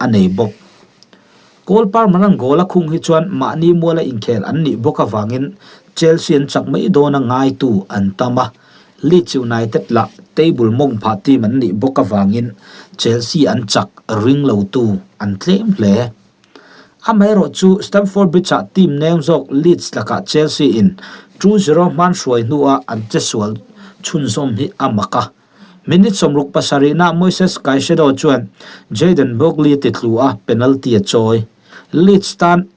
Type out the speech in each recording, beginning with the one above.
a nei bawk. Cole Palmer-a'n goal a khung hi chuan mahni muala inkhel an nih bawk avangin Chelsea an chak mai dawna ngaitu an tam a, Leeds United lah table mawng phah team an nih bawk avangin Chelsea an chak ring lotu an tlem hle. Amaherawh chu Stamford Bridge-ah team neng zawk Leeds lakah Chelsea in 2-0 hman hruai hnuah an chesual chhunzawm hi a mak a. Minute 67 nah Moises Caicedo chuan Jayden Bogley a ti tlu a, penalty a chawi. Leeds tan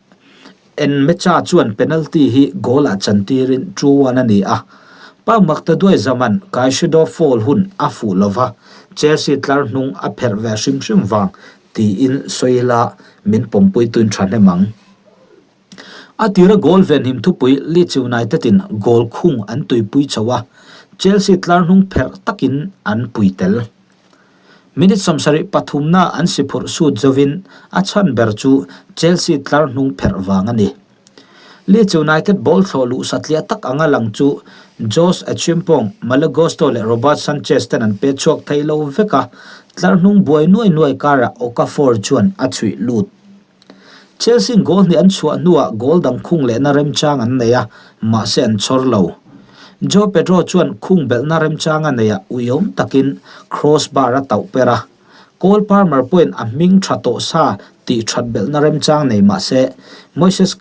Nmecha chuan penalty hi goal-ah chantirin 2-1 a ni a. Pau Maktaduai Zaman Caicedo foul hun a fuh lova, Chelsea tlar hnung a pherh ve hrim hrim vang tiin sawi ila min pawmpuituin tha hnem ang. A tira goal venhim thupui Leeds United in goal khung an tuipui chho a, Chelsea tlar hnung pherh takin an pui tel. Minute 73 na an si phurh sut zovin a chhan ber chu Chelsea tlar hnung pherh vang a ni. Leeds United ball thlawh luh satliah tak anga lang chu Josh Acheampong, Malo Gusto leh Robert Sanchez ten an pe chhuak thei lo vek a, tlar hnung buai nuai nuai karah Okafor chuan a chhuih lut. Chelsea goal hnih an chhuah hnuah goal dang khung lehna remchang an nei a, mahse an chhawr lo. Joao Pedro chuan khung belhna remchang a nei a, uiawm takin crossbar a tauh per a. Cole Palmer pawhin a hming tha tawh sa tih that belhna remchang nei mahse Moises.